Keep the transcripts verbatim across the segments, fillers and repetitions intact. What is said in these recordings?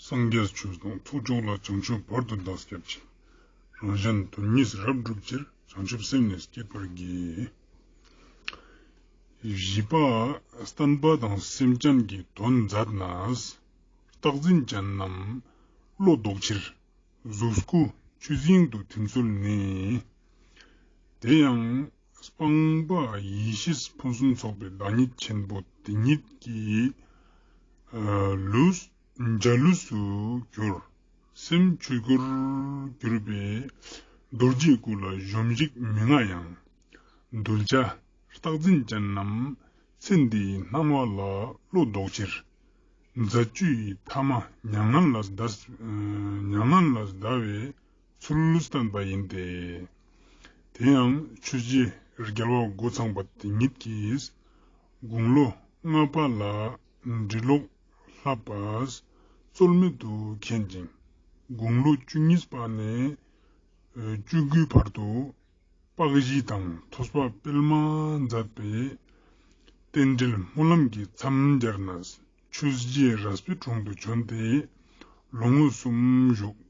སངས་རྒྱས་ཆོས་དང་ཐོབ་མཆོག་ལ། བྱང་ཆུབ་བར་དུ་བདག་སྐྱབས་མཆི། རང་གཞན་དོན་གཉིས་རབ་བསྒྲུབ་ཕྱིར། བྱང་ཆུབ་སེམས་ནི་བསྐྱེད་པར་བགྱི། བཞི་པ། བསྟན་པ་དང་སེམས་ཅན་གྱི་དོན་མཛད་ནས། རྟག་འཛིན་ཅན་རྣམས་བློ་ལྡོག་ཕྱིར། གཟུགས་སྐུ་ཆུ་སྲིན་དུ་ཐིམ་སྲོལ་ནི། དེ་ཡང་སྤངས་པ་ཡེ་ཤེས་ཕུན་སུམ་ཚོགས་པའི་བདག་ཉིད་ཆེན་པོ་དེ་ཉིད་ཀྱི་ཨ་ལུས་འཇའ་ལུས་སུ་གྱུར། སེམས་ཆོས་སྐུར་གྱུར་པའི་རྡོ་རྗེའི་སྐུ་ལ་གཞོམ་གཞིག་མི་མངའ་ཡང་། གདུལ་བྱ་རྟག་འཛིན་ཅན་རྣམས་ཚེ་འདིའི་སྣང་བ་ལ་བློ་ལྡོག་ཕྱིར། མཛད་བཅུའི་ཐ་མ་མྱ་ངན་ལས་འདས། མྱ་ངན་ལས་འདའ་བའི་ཚུལ་བསྟན་པ་ཡིན་ཏེ། དེ་ཡང་ཆོས་རྗེ་རྒྱལ་བ་སྒོ་ཚང་པ་དེ་ཉིད་ཀྱིས་དགུང་ལོ་ལྔ་པ་ལ་འབྲི་ཀློག་བསླབ་པ་རྩོལ་མེད་དུ་མཁྱེན་ཅིང་། དགུང་ལོ་བཅུ་གཉིས་པ་ནས་བཅུ་དགུའི་བར་དུ་དཔག་བཞེས་དང་ཐོས་པ་སྤེལ་མ་མཛད་པའི་རྟེན་འབྲེལ་སྨོན་ལམ་གྱི་མཚམས་སྦྱར་ནས་ཆོས་རྗེ་རས་པའི་དྲུང་དུ་བྱོན་ཏེ་ལོ་ངོ་གསུམ་བཞུགས།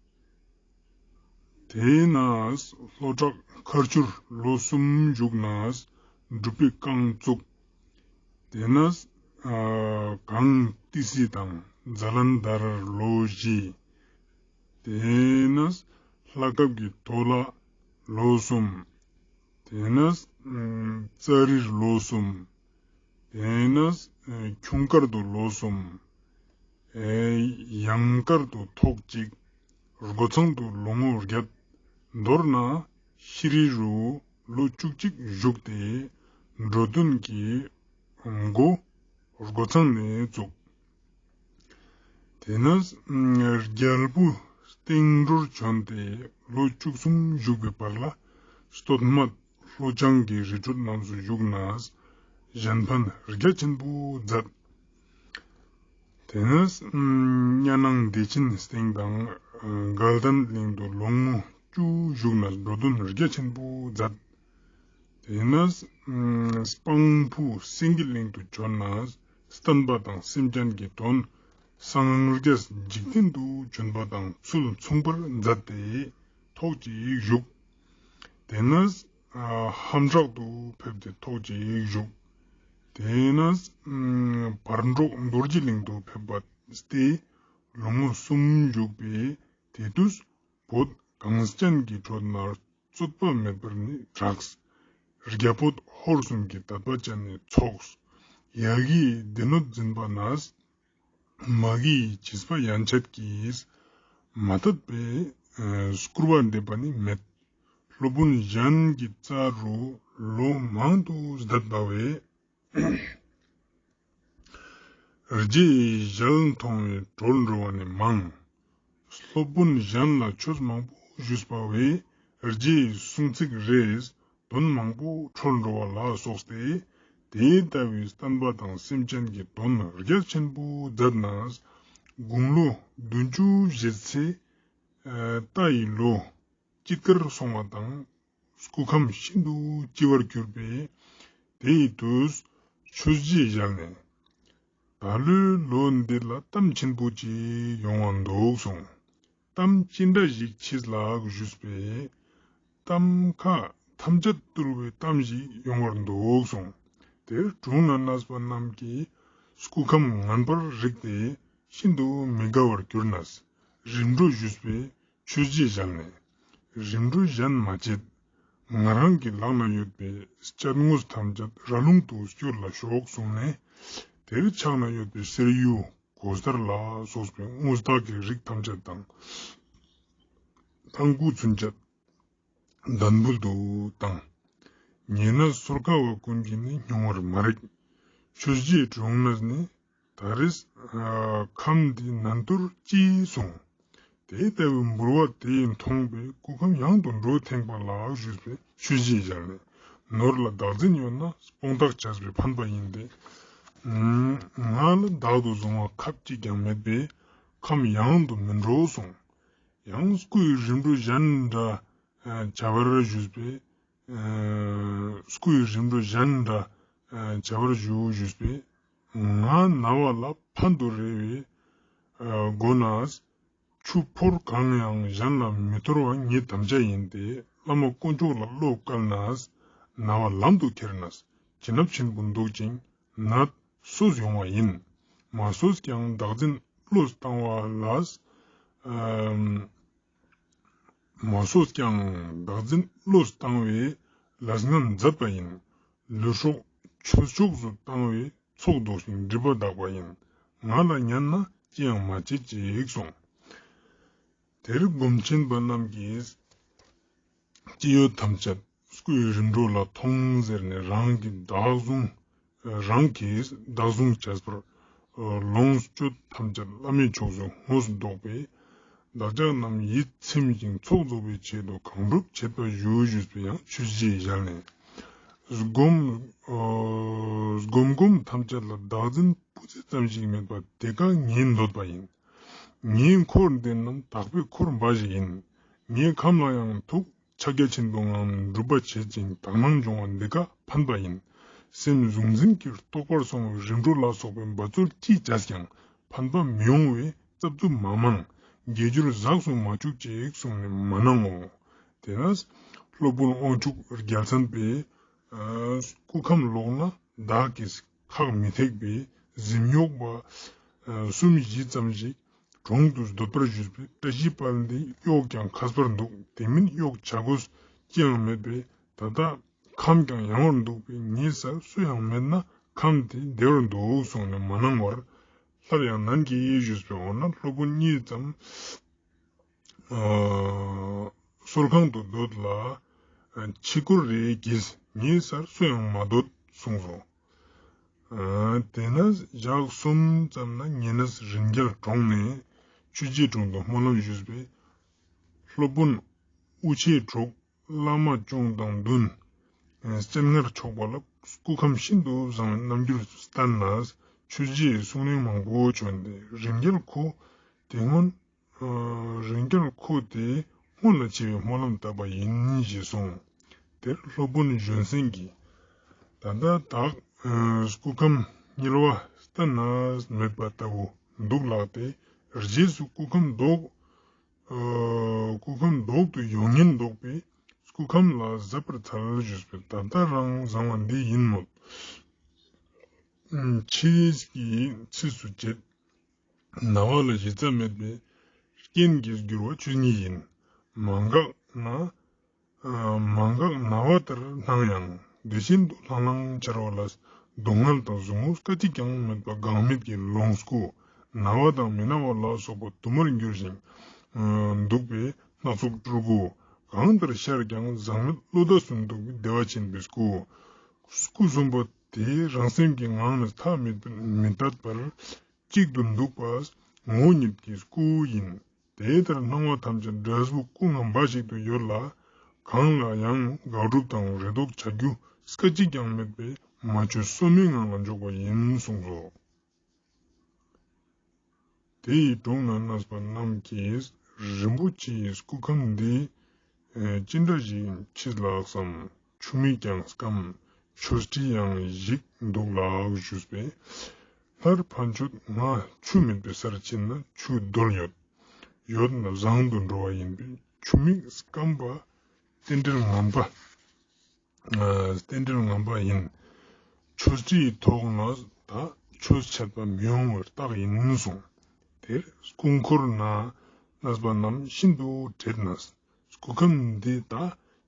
དེས་ན་ལྷོ་བྲག་མཁར་ཆུར་ལོ་གསུམ་བཞུགས་ནས་སྒྲུབ་པའི་རྐང་བཙུགས། དེས་ན་གངས་ཏི་སེ་དང་ཛ་ལན་དར་ལོ་བཞི། དེས་ན་ལྷ་སྐབས་ཀྱི་དོ་ལ་ལོ་གསུམ། དེས་ན་ཙཱ་རིར་ལོ་གསུམ། དེས་ན་ཁྱུང་དཀར་དུ་ལོ་གསུམ། ཡང་དཀར་དུ་ཐོག་གཅིག། རྒོད་ཚང་དུ་ལོ་ངོ་བརྒྱད། མདོར་ན་ཤི་རི་རུ་ལོ་བཅུ་གཅིག་བཞུགས་ཏེ་འགྲོ་དོན་གྱི་འགོ་རྒོད་ཚང་ནས་བཙུགས། དེས་ན་རྒྱལ་པོའི་སྟེང་འགྲོར་བྱོན་ཏེ་ལོ་བཅུ་གསུམ་བཞུགས་པའི་བར་ལ་སྟོད་སྨད་ལྷོ་བྱང་གི་རི་ཁྲོད་རྣམས་སུ་བཞུགས་ནས་གཞན་ཕན་རྒྱ་ཆེན་པོ་མཛད། དེ་ནས་གཉའ་ནང་བདེ་ཆེན་སྟེང་དང་དགའ་ལྡན་གླིང་དུ་ལོ་ངོ་བཅུ་བཞུགས་ནས་འགྲོ་དོན་རྒྱ་ཆེན་པོ་མཛད། དེ་ནས་སྤང་ཕུ་སེང་གེ་གླིང་དུ་བྱོན་ནས་བསྟན་པ་དང་སེམས་ཅན་གྱི་དོན་སངས་རྒྱས་འཇིག་རྟེན་དུ་བྱོན་པ་དང་ཚུལ་མཚུངས་པར་མཛད་དེ་ཐོག་གཅིག་བཞུགས། དེ་ནས་ཨ་ཧམ་བྲག་ཏུ་ཕེབས་ཏེ་ཐོག་གཅིག་བཞུགས། དེ་ནས་ཨ་བར་འབྲོག་རྡོ་རྗེ་གླིང་དུ་ཕེབས་པ་སྟེ་ལོ་ངོ་གསུམ་བཞུགས་པས། དེ་དུས་བོད་གངས་ཅན་གྱི་ཁྲོད་ན་རྩོད་པ་མེད་པར་ནི་གྲགས། རྒྱ་བོད་ཧོར་གསུམ་གྱི་དད་པ་ཅན་ནི་ཚོགས། ཡ་གིའི་སྡེ་སྣོད་འཛིན་པ་ན། མ་གིའི་བྱིས་པ་ཡན་ཆད་ཀྱིས་མ་དད་པའི་སྐུར་བ་འདེབས་པ་ནི་མེད། སློབ་དཔོན་གཞན་གྱི་རྩ་རུ་ལོ་མང་དུ་བསྡད་པ་བས། རྗེའི་ཞལ་མཐོང་བས་གྲོལ་འགྲོ་བ་ནི་མང་། སློབ་དཔོན་གཞན་ལ་ཆོས་མང་པོ་ཞུས་པ་བས། རྗེའི་གསུང་ཚིག་རེས་དོན་མང་པོ་འཕྲོལ་འགྲོ་བ་ལ་སོགས་ཏེ། དེ་ལྟ་བུའི་བསྟན་པ་དང་སེམས་ཅན་གྱི་དོན་རྒྱ་ཆེན་པོ་མཛད་ནས། དགུང་ལོ་བདུན་ཅུ་བཞེས་ཚེ། རྟ་ཡི་ལོ་དཀྱིལ་དཀར་སོང་བ་དང་། སྐུ་ཁམས་ཤིན་ཏུ་ལྕི་བར་གྱུར་པས། དེ་ཡི་དུས་ཆོས་རྗེའི་ཞལ་ནས། ད་ལོའི་ལོ་འདི་ལ་གཏམ་ཆེན་པོ་ཅིག་ཡོང་བར་འདུག་གསུངས། གཏམ་ཅི་འདྲ་ཞིག་མཆིས་ལགས་ཞུས་པས། གཏམ་ཁ་ཐམས་ཅད་བཏུལ་བའི་གཏམ་ཞིག་ཡོང་བར་འདུག་གསུངས། དེར་དྲུང་ན་གནས་པ་རྣམས་ཀྱིས་སྐུ་ཁམས་ངན་པར་རིག་སྟེ་ཤིན་ཏུ་མི་དགའ་བར་གྱུར་ནས་རིམ་གྲོ་ཞུས་པས། ཆོས་རྗེའི་ཞལ་ནས། རིམ་གྲོ་གཞན་མ་བྱེད། ང་རང་གི་ལག་ན་ཡོད་པའི་ལྕགས་དངོས་ཐམས་ཅད་ར་ལུང་དུ་སྐྱོར་ལ་ཤོག་གསུངས་ནས། དེར་ཕྱག་ན་ཡོད་པའི་གསེར་གཡུ་གོས་དར་ལ་སོགས་པའི་དངོས་བདག་གི་རིགས་ཐམས་ཅད་དང་། ཐང་ཀུ་ཚུན་ཆད་དམ་འབུལ་དུ་བཏང་། ཉེ་གནས་སོར་ཁ་བ་ཀུན་གྱིས་ནི་མྱོང་བར་མ་རིག། ཆོས་རྗེའི་དྲུང་ནས་ནི། ད་རེས་ཁམས་འདི་ནན་ཏུར་ཅི་གསུངས། དེ་ལྟ་བུའི་འབུལ་བ་དེ་མཐོང་བས་སྐུ་ཁམས་ཡང་དུ་འགྲོ་ཐེངས་པ་ལགས་ཞུས་པས། ཆོས་རྗེའི་ཞལ་ནས། ནོར་ལ་བདག་འཛིན་ཡོད་ན་སྤོང་ཐག་བྱས་པའི་ཕན་པ་ཡིན་ཏེ། ང་ལ་བདག་ཏུ་བཟུང་བ་ཁབ་གཅིག་ཀྱང་མེད་པས་ཁམས་ཡང་དུ་མི་འགྲོ་གསུངས། ཡང་སྐུ་ཡི་རིམ་གྲོ་གཞན་འདྲ་བྱ་བར་ཞུས་པས། སྐུ་ཡི་རིམ་གྲོ་གཞན་འདྲ་བྱ་བར་ཞུ་ཞུས་པས། ང་ན་བ་ལ་ཕན་དུ་རེ་བའི་སྒོ་ནས་ ཆུ་ཕོར་གང་ཡང་གཞན་ལ་མི་འཐོར་བ་ཉིད་དམ་བཅའ་ཡིན་ཏེ། བླ་མ་དཀོན་མཆོག་ལ་བློ་བཀལ་ནས། ན་བ་ལམ་དུ་ཁྱེར་ནས། བྱིན་རླབས་ཆེན་པོ་འདུག་ཅིང་ནད་སོས་ཡོང་བ་ཡིན། མ་སོས་ཀྱང་བདག་འཛིན་བློས་བཏང་བ་ལ། ཨམ། མ་སོས་ཀྱང་བདག་འཛིན་བློས་བཏང་བའི་ལས་ངན་མཛད་པ་ཡིན། ལུས་སྲོག་ཆོས་ཕྱོགས་སུ་བཏང་བའི་ཚོགས་བཟློག་ཅིང་སྒྲིབ་པ་དག་པ་ཡིན། ང་ལ་ཉན་ན་ཅི་ཡང་མ་བྱེད་ཅིག་གསུངས། དེར་སྒོམ་ཆེན་པ་རྣམས་ཀྱིས་ཅི་ཡོད་ཐམས་ཅད་སྐུའི་རིམ་གྲོ་ལ་ཐོངས་ཟེར་ནས། རང་གི་བདག་བཟུང་རང་གིས་བདག་བཟུང་བྱས་པར་ལོངས་སྤྱོད་ཐམས་ཅད་བླ་མེད་ཕྱོགས་སུ་ངོས་བཟློག་པས། བདག་ཅག་རྣམས་ཡིད་ཚིམ་ཞིང་ཚོགས་རྫོགས་པའི་ཆེད་དུ་གང་སྒྲུབ་བྱེད་པར་ཞུ་ཞུས་པའི་ཡང་ཆོས་བཞི་བཞག་ནས། སྒོམ། ཨ། སྒོམ་སྒོམ་ཐམས་ཅད་ལ་བདག་འཛིན་སྤུ་རྩེ་ཙམ་ཞིག་མེད་པ་དེ་ཀ་ངས་འདོད་པ་ཡིན། ངས་འཁོར་འདི་རྣམས་དག་པའི་འཁོར་འབའ་ཞིག་ཡིན། ངས་ཁམས་ལ་ཡང་ཐུག་ཕྱག་རྒྱ་ཆེན་པོའི་ངང་ནས་སྒྲུབ་པ་བྱེད་ཅིང་དག་སྣང་སྦྱོང་བ་འདི་ཀ་ཕན་པ་ཡིན། སེམས་གཟུང་འཛིན་གྱི་རྟོག་པར་སོང་བའི་རིམ་གྲོ་ལ་སོགས་པའི་འབད་རྩོལ་ཅི་བྱས་ཀྱང་ཕན་པ་མི་ཡོང་བས་རྩབ་རྩུབ་མ་མང་། དགེ་སྦྱོར་ཟགས་སུ་མ་བཅུག་ཅིག་གསུངས་ནས་མ་གནང་ངོ་། དེས་ན་སློབ་དཔོན་དབང་ཕྱུག་རྒྱལ་མཚན་པས། ཨ། སྐུ་ཁམས་ལོག་ན་བདག་གིས་ཁག་མི་ཐེག་པས་གཟིམ་གཡོག་པ། ཨ། གསུམ་བཞི་ཙམ་ཞིག་གྲོང་དུ་སྡོད་པར་ཞུས་པས། བཀྲ་ཤིས་དཔལ་ལྡན་གཡོག་ཀྱང་མཁས་པར་འདུག་དེ་མིན་གཡོག་བྱ་དགོས་ཅི་ཡང་མེད་པས། ད་ལྟ་ཁམས་ཀྱང་ཡང་བར་འདུག་པས། ངའི་སར་སུ་ཡང་མེད་ན་ཁམས་དེ་བདེ་བར་འདུག་གསུངས་ནས་མ་གནང་བར། སླར་ཡང་ནན་གྱིས་ཞུས་པས། འོ་ན་སློབ་དཔོན་གཉིས་ཙམ། ཨ། གསོལ་ཁང་དུ་སྡོད་ལ། ཕྱི་སྐོར་རེ་གྱིས་ངའི་སར་སུ་ཡང་མ་སྡོད་གསུངས་སོ། ཨ། དེས་ན་ཞག་གསུམ་ཙམ་ན་ཉེ་གནས་རིན་རྒྱལ་གྲོང་ནས་ཆོས་རྗེ་དྲུང་དུ་སྨོན་ལམ་ཞུས་པས། སློབ་དཔོན་དབུ་ཆེ་དྲུག་བླ་མ་སྐྱོང་དང་བདུན། སྤྱན་སྔར་ཕྱོགས་པ་ལ་སྐུ་ཁམས་ཤིན་ཏུ་བཟང་བའི་རྣམ་འགྱུར་བསྟན་ལ། ཆོས་རྗེས་གསུང་གླེང་མང་པོ་བྱོན་ཏེ། རིན་རྒྱལ་ཁོ་དེ་སྔོན། ཨ། རིན་རྒྱལ་ཁོ་དེ་སྔོན་ལ་ཆེ་བའི་སྨོན་ལམ་བཏབ་པ་ཡིན་ཞེས་གསུངས། དེར་སློབ་དཔོན་གཞོན་བསྲན་གྱིས། ད་ལྟ་བདག་ཨ། སྐུ་ཁམས་དམྱལ་བ་སྟན་ན་མེད་པ་ལྟ་བུ་འདུག་ལགས་ཏེ། རྗེས་སུ་སྐུ་ཁམས་ལྡོག་ཨ། སྐུ་ཁམས་ལྡོག་ཏུ་ཡོང་ཉེན་འདུག་པས་སྐུ་ཁམས་ལ་གཟབ་པར་འཚལ་ཞུས་པས། ད་ལྟ་རང་བཟང་བ་འདི་ཡིན་མོད། ཨ། འཆི་བའི་ཚེ་སུ་བྱེད། ན་བ་ལ་གཞི་རྩ་མེད་པའི་རྐྱེན་གྱིས་གྱུར་པ་ཆོས་ཉིད་ཡིན། མ་འགགས་ན། ཨ། མ་འགགས་ན་བ་ལྟར་སྣང་ཡང་། དེ་བཞིན་དུ་ལྷང་ལྷང་འཆར་བ་ལ། སྡུག་བསྔལ་དང་ཟུག་རྔུ་སྐད་ཅིག་ཀྱང་མེད་པ་འགག་མེད་ཀྱི་ལོངས་སྐུ། ན་བ་དང་མི་ན་བ་ལ་སོགས་པ་དུ་མར་འགྱུར་ཞིང་། ཨ། འདུག་པས་སྣ་ཚོགས་སྤྲུལ་སྐུ། གང་ལྟར་ཤར་ཀྱང་ཟག་མེད་བློ་འདས་སུ་འདུག་པའི་བདེ་བ་ཆེན་པོའི་སྐུ། སྐུ་གསུམ་པོ་དེ་རང་སེམས་ཀྱི་ངང་ནས་ཐ་མི་མི་དད་པར་གཅིག་ཏུ་འདུག་པ་ངོ་བོ་ཉིད་ཀྱི་སྐུ་ཡིན། དེ་ལྟར་སྣང་བ་ཐམས་ཅད་འབྲས་བུ་སྐུ་ལྔ་འབའ་ཞིག་ཏུ་ཡོད་ལ། གང་ལ་ཡང་དགག་སྒྲུབ་དང་རེ་དོགས་བྱ་རྒྱུ་སྐད་ཅིག་ཀྱང་མེད་པས་མ་བཅོས་གསོ་མའི་ངང་ལ་འཇོག་པ་ཡིན་གསུངས་སོ། དེ་ཡི་དྲུང་ན་གནས་པ་རྣམས་ཀྱིས། རིན་པོ་ཆེའི་སྐུ་ཁམས་འདི་ཅི་འདྲ་ཞིག་མཆིས་ལགས་སམ། ཆུ་མིག་ཀྱང་སྐམ། ཆོས་ཁྲི་ཡང་ཡིད་འདུག་ལགས་ཞུས་པས། སླར་ཕན་ཆོད་ང་ཆུ་མེད་པའི་སར་ཕྱིན་ན་ཆུ་རྡོལ་ཡོད། ཡོད་ན་བཟང་དུ་འགྲོ་བ་ཡིན་པས་ཆུ་མིག་སྐམ་པ་རྟེན་འབྲེལ་ངན་པ། ཨ། རྟེན་འབྲེལ་ངན་པ་ཡིན། ཆོས་ཁྲིའི་ཐོག་ན་ད་ཆོས་འཆད་པ་མི་ཡོང་བའི་རྟགས་ཡིན་གསུངས། དེར་སྐུ་འཁོར་ན་གནས་པ་རྣམས་ཤིན་ཏུ་དྲེད་ནས། སྐུ་ཁམས་འདི་ད་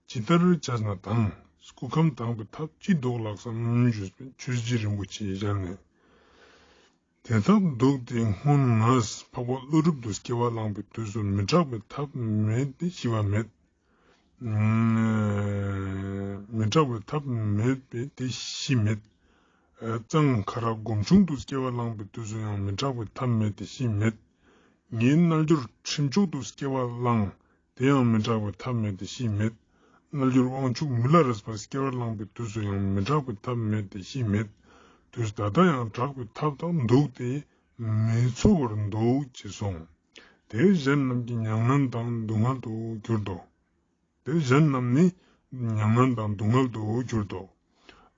ཇི་ལྟར་བྱས་ན་དང་། སྐུ་ཁམས་དང་པའི་ཐབས་ཅི་འདོགས་ལགས་སམ་ཞུས་པས། ཆོས་རྗེ་རིན་པོ་ཆེའི་ཞལ་ནས། དེ་ལྟར་འདུག་སྟེ་སྔོན་ང་འཕགས་པ་ཀླུ་སྒྲུབ་ཏུ་སྐྱེ་བ་བླངས་པའི་དུས་སུ་མི་སྐྲག་པའི་ཐབས་མེད་དེ་ཤི་བ་མེད། མི་སྐྲག་པའི་ཐབས་མེད་པས་དེ་ཤི་མེད། གཙང་ཁ་རག་སྒོམ་ཆུང་དུ་སྐྱེ་བ་བླངས་པའི་དུས་སུ་ཡང་མི་སྐྲག་པའི་ཐབས་མེད་དེ་ཤི་མེད། ངའི་རྣལ་འབྱོར་ཁྲིམས་མཆོག་ཏུ་སྐྱེ་བ་བླངས། དེ་ཡང་མི་སྐྲག་པའི་ཐབས་མེད་དེ་ཤི་མེད། རྣལ་འབྱོར་དབང་ཕྱུག་མི་ལ་རས་པ་སྐྱེ་བ་བླངས་པའི་དུས་སུ་ཡང་མི་སྐྲག་པའི་ཐབས་མེད་དེ་ཤི་མེད། དུས་ད་ལྟ་ཡང་སྐྲག་པའི་ཐབས་དང་འདུག་སྟེ་མི་འཚོ་བར་འདུག་ཅེས་གསུངས། དེ་གཞན་རྣམས་ཀྱི་མྱ་ངན་དང་སྡུག་བསྔལ་དུ་གྱུར་ཏོ། དེ་གཞན་རྣམས་ནི་མྱ་ངན་དང་སྡུག་བསྔལ་དུ་གྱུར་ཏོ།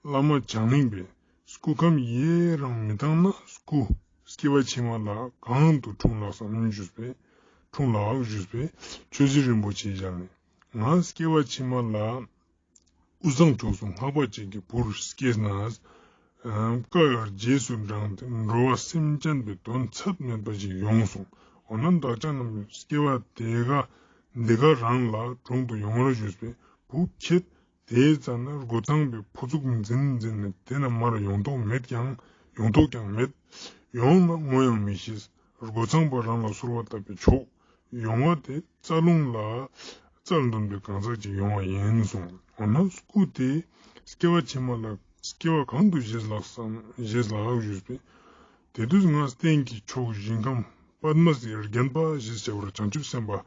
བླ་མ་བྱང་གླིང་པས་སྐུ་ཁམས་ཡེ་རང་མི་བཏང་ན་སྐུ་སྐྱེ་བ་ཕྱི་མ་ལ་གང་དུ་འཁྲུངས་ལགས་སམ་ཞུས་པས། འཁྲུངས་ལགས་ཞུས་པས་ཆོས་རྗེ་རིན་པོ་ཆེ་ཞལ་ནས། ང་སྐྱེ་བ་ཕྱི་མ་ལ་དབུས་གཙང་ཕྱོགས་སུ་སྔགས་པ་ཅིག་གི་བུར་སྐྱེས་ནས། ཨམ། བཀའ་ཡང་རྗེས་སུ་འབྲངས་ཏེ་འགྲོ་བ་སེམས་ཅན་པའི་དོན་ཚད་མེད་པ་ཞིག་ཡོང་གསུངས། འོ་ན་བདག་ཅག་རྣམས་སྐྱེ་བ་དེ་ག་འདི་ག་རང་ལ་དྲུང་དུ་ཡོང་བར་ཞུས་པས། བུ་ཁྱེད་དེའི་རྩ་ན་རྒོད་ཚང་པའི་ཕོ་ཚུགས་འཛིན་འཛིན་ནས་དེ་ན་མར་ཡོང་དོགས་མེད་ཀྱང་ཡོང་དོགས་ཀྱང་མེད། ཡོང་ན་ངོ་ཡང་མི་ཤེས། རྒོད་ཚང་པ་རང་ལ་གསོལ་བ་བཏབ་པས་ཆོག། ཡོང་བ་དེ་རྩ་རླུང་ལ་རྩལ་འདོན་པའི་གང་ཟག་ཅིག་ཡོང་བ་ཡིན་གསུངས། འོ་ན་སྐུ་དེ་སྐྱེ་བ་ཕྱི་མ་ལ་སྐྱེ་བ་གང་དུ་བཞེས་ལགས་སམ། བཞེས་ལགས་ཞུས་པས། དེ་དུས་ང་སྟེང་གི་ཕྱོགས་ཞིང་ཁམས་པདྨ་སི་བརྒྱན་པ་ཞེས་བྱ་བར་བྱང་ཆུབ་སེམས་དཔའ་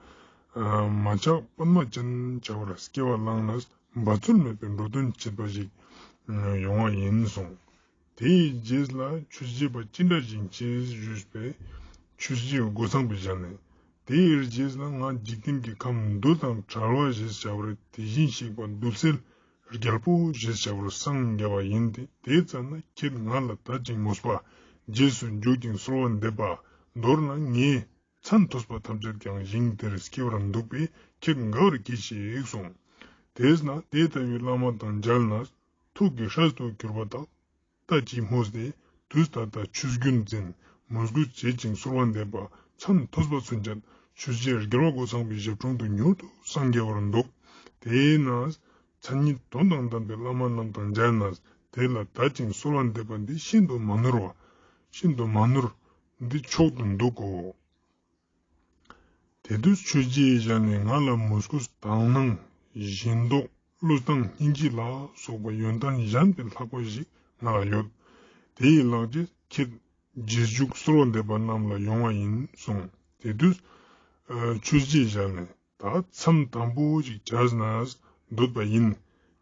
མ་ཆགས་པདྨ་ཅན་བྱ་བར་སྐྱེ་བ་བླངས་ནས་འབད་རྩོལ་མེད་པའི་འགྲོ་དོན་བྱེད་པ་ཞིག་ཡོང་བ་ཡིན་གསུངས། དེའི་རྗེས་ལ་ཆོས་རྗེ་པ་ཅི་འདྲ་ཞིག་མཆིས་ཞུས་པས། ཆོས་རྗེ་རྒོད་ཚང་པའི་ཞལ་ནས། དེའི་རྗེས་ལ་ང་འཇིག་རྟེན་གྱི་ཁམས་འདུལ་དང་བྲལ་བ་ཞེས་བྱ་བར་དེ་བཞིན་གཤེགས་པ་འདུལ་སེལ་རྒྱལ་པོ་ཞེས་བྱ་བར་སངས་རྒྱ་བ་ཡིན་ཏེ། དེའི་རྩ་ན་ཁྱེད་ང་ལ་དད་ཅིང་མོས་པ། རྗེས་སུ་འཇུག་ཅིང་གསོལ་བ་འདེབས་པ། མདོར་ན་ངའི་མཚན་ཐོས་པ་ཐམས་ཅད་ཀྱང་ཞིང་དེར་སྐྱེ་བར་འདུག་པས་ཁྱེད་དགའ་བར་གྱིས་ཤིག་གསུངས། དེས་ན་དེ་ལྟ་བུའི་བླ་མ་དང་མཇལ་ན་ཐུགས་ཀྱི་སྲས་སུ་གྱུར་པ་དག་ལྟ་ཅི་སྨོས་ཏེ། དུས་ད་ལྟ་ཆོས་རྒྱུན་འཛིན་མོས་གུས་བྱེད་ཅིང་གསོལ་བ་འདེབས་པ་མཚན་ཐོས་པ་ཚུན་ཆད་ཆོས་རྗེ་རྒྱལ་བ་རྒོད་ཚང་པའི་ཞབས་དྲུང་དུ་མྱུར་དུ་སངས་རྒྱ་བར་འདུག། དེས་ན་མཚན་ཉིད་དོན་དང་ལྡན་པའི་བླ་མ་རྣམས་དང་མཇལ་ན་དེ་ལ་དད་ཅིང་གསོལ་བ་འདེབས་པ་འདི་ཤིན་ཏུ་མ་ནོར་བ། ཤིན་ཏུ་མ་ནོར་འདི་མཆོག་ཏུ་འདུག་གོ། དེ་དུས་ཆོས་རྗེའི་ཞལ་ནས་ང་ལ་མོས་གུས་དག་སྣང་བཞིན་མདོག་བློ་བཟང་སྙིང་རྗེ་ལ་སོགས་པ་ཡོན་ཏན་གཞན་པའི་ལྷག་པ་ཞིག་ང་ལ་ཡོད། དེ་ཡི་ལག་རྗེས་ཁྱེད་རྗེས་འཇུག་གསོལ་བ་འདེབས་པ་རྣམས་ལ་ཡོང་བ་ཡིན་གསུངས། དེ་དུས་ཆོས་རྗེའི་ཞལ་ནས། ད་མཚམས་དམ་པོ་ཞིག་བྱས་ནས་སྡོད་པ་ཡིན།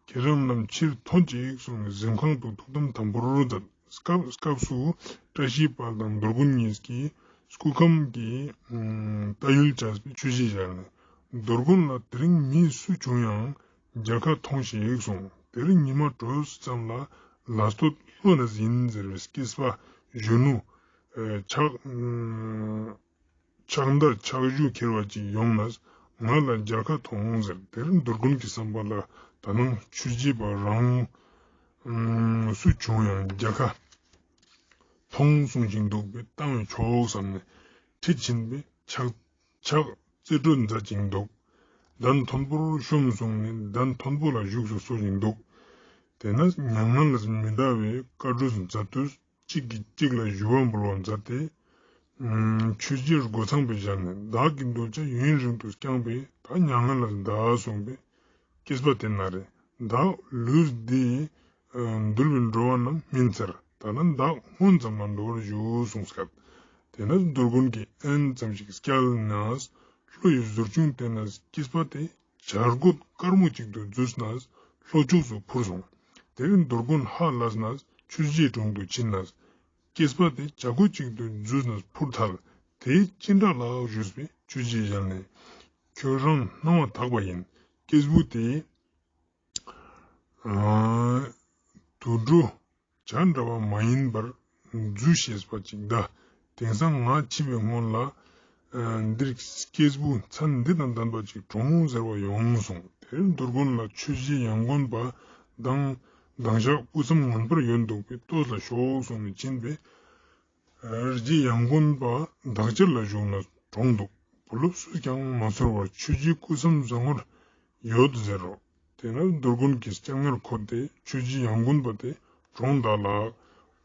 ཁྱེད་རང་རྣམས་ཕྱིར་ཐོན་ཅིག་གསུངས་ནས་གཟིམ་ཁང་དུ་ཐུགས་དམ་དམ་པོར་མཛད། སྐབས་སྐབས་སུ་བཀྲ་ཤིས་དཔལ་དང་རྡོར་དགོན་གཉིས་ཀྱིས་སྐུ་ཁམས་ཀྱི་ལྟ་ཡུལ་བྱས་པའི་ཆོས་གཞིས་བཞག་ནས། རྡོར་དགོན་ལ་དེ་རིང་མི་སུ་བྱུང་ཡང་མཇལ་ཁ་ཐོངས་ཤིག་གསུངས། དེར་ཉི་མ་དྲོས་ཙམ་ལ་ལ་སྟོད་ལྷོ་ནས་ཡིན་ཟེར་བའི་སྐྱེས་པ་གཞོན་ནུ་ཕྱག་ཕྱག་འདར་ཕྱག་ཞུ་ཁྱེར་བ་ཅིག་ཡོང་ནས་ང་ལ་མཇལ་ཁ་ཐོངས་ཟེར། དེར་རྡོར་དགོན་གྱི་བསམ་པ་ལ་ད་ནང་ཆོས་རྗེ་པ་རང་སུ་བྱུང་ཡང་མཇལ་ཁ་ཐོངས་གསུང་ཞིང་འདུག་པས་བཏང་བས་ཆོག་བསམ་ནས་ཁྲིད་ཕྱིན་པས་ཕྱག་ཕྱག་རྩེ་སྤྲོད་མཛད་ཅིང་འདུག། གདན་མཐོན་པོར་ཤོམ་གསུངས་ནས་གདན་མཐོན་པོ་ལ་བཞུགས་སུ་གསོལ་ཞིང་འདུག། དེ་ནས་མྱ་ངན་ལས་མི་འདའ་བའི་བཀའ་གྲོས་མཛད་དུས། གཅིག་གིས་གཅིག་ལ་ཞུ་བ་འབུལ་བ་མཛད་དེ། ཆོས་རྗེ་རྒོད་ཚང་པའི་ཞལ་ནས། བདག་གི་གདུལ་བྱ་ཡུན་རིང་དུ་བསྐྱངས་པས་ད་མྱ་ངན་ལས་འདའ་གསུངས་པས། སྐྱེས་པ་དེ་ན་རེ། བདག་ལུས་འདི་འདུལ་བའི་འགྲོ་བ་རྣམས་མིན་ཟེར། ད་ལྟ་བདག་སྔོན་ཙམ་ལ་འགྲོ་བར་ཞུ་གསུངས་སྐད། དེ་ནས་རྡོར་དགོན་གྱིས་ཨེན་ཙམ་ཞིག་བསྐྱལ་ནས་ལྷོ་ཡི་ཟུར་ཆུང་དེ་ནས་སྐྱེས་པ་དེ། བྱ་རྒོད་དཀར་མོ་གཅིག་ཏུ་འཛུལ་ནས་ལྷོ་ཕྱོགས་སུ་འཕུར་སོང་། དེར་རྡོར་དགོན་ཧ་ལས་ནས་ཆོས་རྗེའི་དྲུང་དུ་ཕྱིན་ནས། སྐྱེས་པ་དེ་བྱ་རྒོད་གཅིག་ཏུ་འཛུལ་ནས་འཕུར་ཐལ། དེ་ཅི་འདྲ་ལགས་ཞུས་པས་ཆོས་རྗེའི་ཞལ་ནས། ཁྱོད་རང་སྣང་བ་དག་པ་ཡིན། སྐྱེས་བུ་དེ་དུད་འགྲོ་བྱ་འདྲ་བ་མ་ཡིན་པར་རྫུས་ཤེས་པ་ཅིག་གདའ། དེང་སང་ང་འཆི་བའི་སྔོན་ལ་འདིར་སྐྱེས་བུ་མཚན་འདི་དང་ལྡན་པ་ཅིག་གྲོངས་ཟེར་བ་ཡོང་གསུངས། དེར་རྡོར་དགོན་ལ་ཆོས་རྗེ་ཡང་དགོན་པ་དང་དང་ཞག་དབུས་མཚམས་ངན་པར་ཡོད་འདུག་པས་ལྟོས་ལ་ཤོག་གསུངས་ནས་ཕྱིན་པས། རྗེ་ཡང་དགོན་པ་བདག་ཅག་ལ་བཞུགས་ན་གྲོངས་འདུག། བུ་སློབ་སུས་ཀྱང་མ་ཚོར་བར་ཆོས་རྗེ་སྐུ་མཚམས་བཟང་ངོར་ཡོད་ཟེར་རོ། དེ་ནས་རྡོར་དགོན་གྱི་སྤྱན་སྔར་འཁོད་དེ་ཆོས་རྗེ་ཡང་དགོན་པ་དེ་གྲོངས་གདའ་ལགས།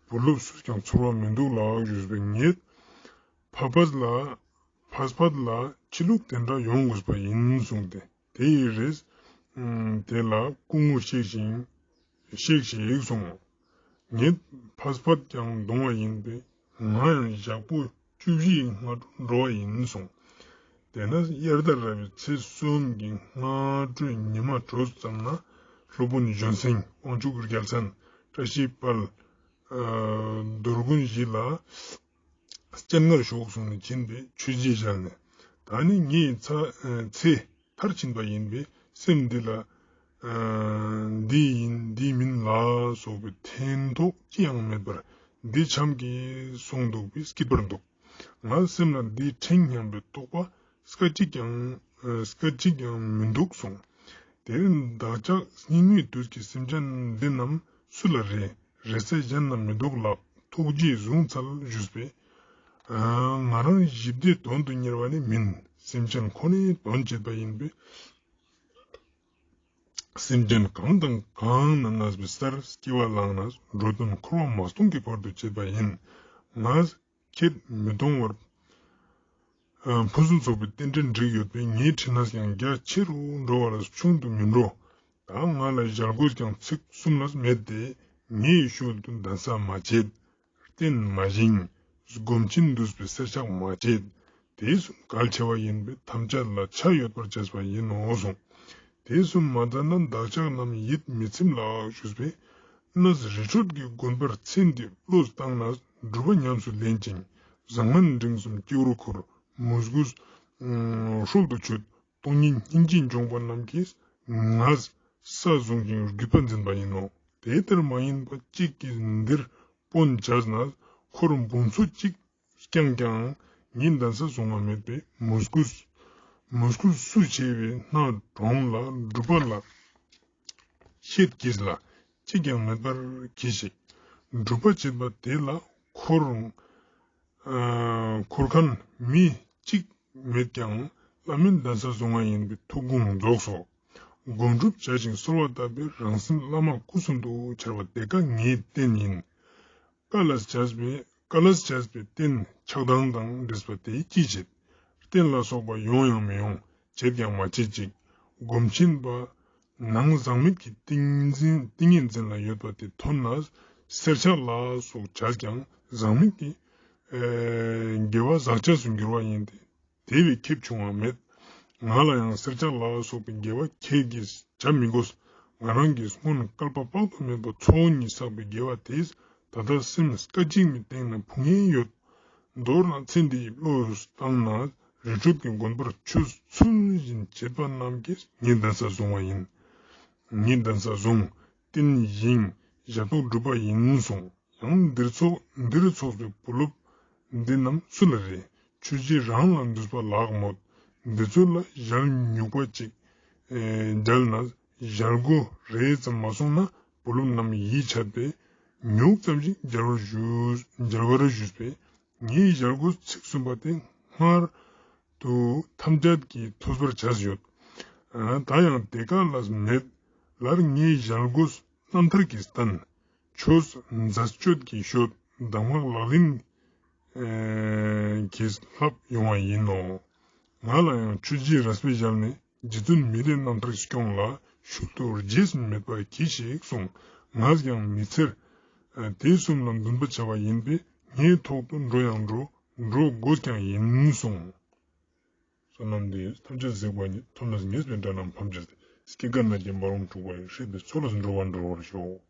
བུ་སློབ་སུས་ཀྱང་ཚོར་བ་མི་འདུག་ལགས་ཞུས་པས། ངེད་ཕ་ཕ་ལ་ཕ་ཕ་ལ་ཆོས་ལུགས་དེ་འདྲ་ཡོང་དགོས་པ་ཡིན་གསུངས་ཏེ། དེ་ཡི་རེས་དེ་ལ་སྐུ་ངོ་གཤེགས་ཤིང་གཤེགས་ཤིག་གསུངས། ངེད་ཕ་ཕ་ཀྱང་གདུང་བ་ཡིན་པས་ང་ཡང་ཞག་པོ་བཅུ་བཞི་ཡི་སྔ་དྲོ་འགྲོ་བ་ཡིན་གསུངས། དེ་ནས་དབྱར་ཟླ་ར་བའི་ཚེས་གསུམ་གྱི་སྔ་དྲོའི་ཉི་མ་དྲོས་ཙམ་ན་སློབ་དཔོན་གཞོན་སེང་དབང་ཕྱུག་རྒྱལ་མཚན་བཀྲ་ཤིས་དཔལ་རྡོར་དགོན་གཞི་ལ་སྤྱན་སྔར་ཞོག་གསུངས་ནས་ཕྱིན་པས་ཆོས་རྗེའི་ཞལ་ནས། ད་ནི་ངའི་ཚེ་ཚེ་མཐར་ཕྱིན་པ་ཡིན་པས་སེམས་འདི་ལ་འདི་ཡིན་འདི་མིན་ལ་སོགས་པའི་ཕན་ཐོགས་ཅི་ཡང་མེད་པར་འདི་འཆམ་གྱིས་སོང་འདུག་པས་སྐྱིད་པར་འདུག། ང་སེམས་ལ་འདི་ཕྲན་སྙམ་པའི་རྟོག་པ་ སྐད་ཅིག་ཀྱང་སྐད་ཅིག་ཀྱང་མི་འདུག་གསུངས། དེར་བདག་ཅག་སྙིགས་མའི་དུས་ཀྱི་སེམས་ཅན་འདི་རྣམས་སུ་ལ་རེ་རེ་ས་གཞན་ན་མི་འདུག་ལགས། ཐུགས་རྗེས་བཟུང་འཚལ་ཞུས་པས། ང་རང་ཞི་བདེའི་དོན་དུ་གཉེར་བ་ནི་མིན། སེམས་ཅན་ཁོ་ནའི་དོན་བྱེད་པ་ཡིན་པས། སེམས་ཅན་གང་དང་གང་ན་གནས་པའི་སར་སྐྱེ་བ་བླངས་ནས་འགྲོ་དོན་འཁོར་བ་མ་སྟོངས་ཀྱི་བར་དུ་བྱེད་པ་ཡིན། ང་ཁྱེད་མི་གཏོང་བར། ཕུན་སུམ་ཚོགས་པའི་རྟེན་འབྲེལ་འགྲིག་ཡོད་པས། ངའི་ཁྲི་ནས་ཀྱང་རྒྱ་ཆེ་རུ་འགྲོ་བ་ལ་ཆུང་དུ་མི་འགྲོ། ད་ང་ལ་ཞལ་གོས་ཀྱང་ཚིག་གསུམ་ལས་མེད་དེ། ངའི་ཤུལ་དུ་གདན་ས་མ་བྱེད། རྟེན་མ་བཞེངས། སྒོམ་ཆེན་འདུས་པའི་གསེར་ཕྱག་མ་བྱེད། དེ་གསུམ་གལ་ཆེ་བ་ཡིན་པས་ཐམས་ཅད་ལ་ཆ་ཡོད་པར་བྱས་པ་ཡིན་ནོ་གསུངས། དེ་གསུམ་མ་མཛད་ན་བདག་ཅག་རྣམས་ཡིད་མི་ཚིམ་ལགས་ཞུས་པས། གནས་རི་ཁྲོད་ཀྱི་དགོན་པར་ཚེ་འདི་བློས་བཏང་ནས་སྒྲུབ་པ་ཉམས་སུ་ལེན་ཅིང་བཟང་ངན་འབྲིང་གསུམ་སྤྱི་བོར་འཁོར། མོས་གུས་ཧྲོལ་དུ་ཆུད། སྟོང་ཉིད་སྙིང་རྗེ་འབྱོངས་པ་རྣམས་ཀྱིས་ངས་ས་བཟུང་ཞིང་རྒྱུད་པ་འཛིན་པ་ཡིན་ནོ། དེ་ལྟར་མ་ཡིན་པ་གཅིག་གིས་འདིར་དཔོན་བྱས་ན་འཁོར་འབུམ་ཚོ་གཅིག་བསྐྱངས་ཀྱང་ངའི་གདན་ས་བཟུང་བ་མེད་པས། མོས་གུས་མོས་གུས་སུ་ཆེ་བའི་སྣ་དྲོངས་ལ་སྒྲུབ་པ་ལ་ཤེད་ཀྱིས་ལ་གཅིག་ཀྱང་མེད་པར་གྱིས་ཤིག། སྒྲུབ་པ་བྱེད་པ་དེ་ལ་འཁོར་འཁོར་མཁན་མི་གཅིག་མེད་ཀྱང་བླ་མའི་གདན་ས་བཟུང་བ་ཡིན་པའི་ཐུགས་དགོངས་རྫོགས་སོ། སྒོམ་སྒྲུབ་བྱ་ཞིང་གསོལ་བ་བཏབ་པའི་རང་སེམས་བླ་མ་སྐུ་གསུམ་དུ་འཆར་བ་དེ་ཀ་ངའི་རྟེན་ཡིན། བཀའ་ལ་བྱས་པའི་བཀའ་ལ་བྱས་པའི་རྟེན་ཆགས་སྡང་དང་འདྲེས་པ་དེ་ཅི་བྱེད། རྟེན་ལ་སོགས་པ་ཡོང་ཡང་མི་ཡོང་། བྱེད་ཀྱང་མ་བྱེད་ཅིག། སྒོམ་ཆེན་པ་ནང་ཟག་མེད་ཀྱི་ཏིང་འཛིན་ཏིང་ངེ་འཛིན་ལ་ཡོད་པ་དེ་ཐོབ་ནས་གསེར་ཕྱག་ལ་སོགས་བྱས་ཀྱང་ཟག་མེད་ཀྱི་དགེ་བ་ཟག་བཅས་སུ་འགྱུར་བ་ཡིན་ཏེ། དེ་བས་ཁེབས་ཆུང་བ་མེད། ང་ལ་ཡང་གསེར་ཕྱག་ལ་སོགས་པའི་དགེ་བ་ཁྱེད་ཀྱིས་བྱ་མི་དགོས། ང་རང་གིས་སྔོན་བསྐལ་པ་དཔག་ཏུ་མེད་པ་ཚོགས་གཉིས་བསགས་པའི་དགེ་བ་དེས་ད་ལྟ་སེམས་སྐད་ཅིག་མའི་སྟེང་ན་ཕུང་ངེས་ཡོད། མདོར་ན་ཚེ་འདིའི་བློས་བཏང་ན་རི་ཁྲོད་ཀྱི་དགོན་པར་ཆོས་ཚུལ་བཞིན་བྱེད་པ་རྣམས་ཀྱིས་ངའི་གདན་ས་བཟུང་བ་ཡིན། ངའི་གདན་ས་བཟུང་། རྟེན་བཞེངས། ཞབས་ཏོག་སྒྲུབ་པ་ཡིན་གསུངས། ཡང་འདིར་ཚོགས་འདིར་ཚོགས་པའི་བུ་སློབ་འདི་རྣམས་སུ་ལ་རེ། ཆོས་རྗེ་རང་ལ་འདུས་པ་ལགས་མོད། འདི་ཚོ་ལ་ཞལ་ཉུག་པ་ཅིག་མཇལ་ན་ཞལ་སྒོ་རེ་ཙམ་མ་སོང་ན་བུ་སློབ་རྣམས་ཡིད་ཆད་པས་ཉུག་ཙམ་ཞིག་མཇལ་བར་ཞུ་མཇལ་བར་ཞུས་པས། ངའི་ཞལ་སྒོ་ཚིགས་གསུམ་པ་དེ་སྔར་དུ་ཐམས་ཅད་ཀྱིས་ཐོས་པར་བྱས་ཡོད། ད་ཡང་དེ་ཀ་ལ་མེད། ལར་ངའི་ཞལ་སྒོ་རྣམ་ཐར་གྱིས་བསྟན། ཆོས་མཛད་སྤྱོད་ཀྱིས་ཤོད། གདམས་ངག་ལག་ལེན་གྱིས་བསླབ་ཡོང་བ་ཡིན་ནོ། ང་ལ་ཡང་ཆོས་རྗེ་རས་པའི་ཞལ་ནས་རྗེ་བཙུན་མི་ལའི་རྣམ་ཐར་སྐྱོང་ལ་ཤུལ་དུ་རྗེས་མེད་པར་གྱིས་ཤིག་གསུངས། ང་ཡང་མི་ཚེར་དེ་གསུམ་ལ་འདུན་པ་བྱ་བ་ཡིན་པས་ངའི་ཐོག་ཏུ་འགྲོ་ཡང་འགྲོ། འགྲོ་དགོས་ཀྱང་ཡིན་གསུངས། བསོད་ནམས་འདི་ཡིས་ཐམས་ཅད་གཟིགས་པ་ཉིད། ཐོབ་ནས་ཉེས་པའི་དགྲ་རྣམས་ཕམ་བྱས་ཏེ། སྐྱེ་རྒ་ན་འཆིའི་རྦ་ཀློང་འཁྲུགས་པ་ཡི། སྲིད་པའི་མཚོ་ལས་འགྲོ་བ་སྒྲོལ་བར་ཤོག།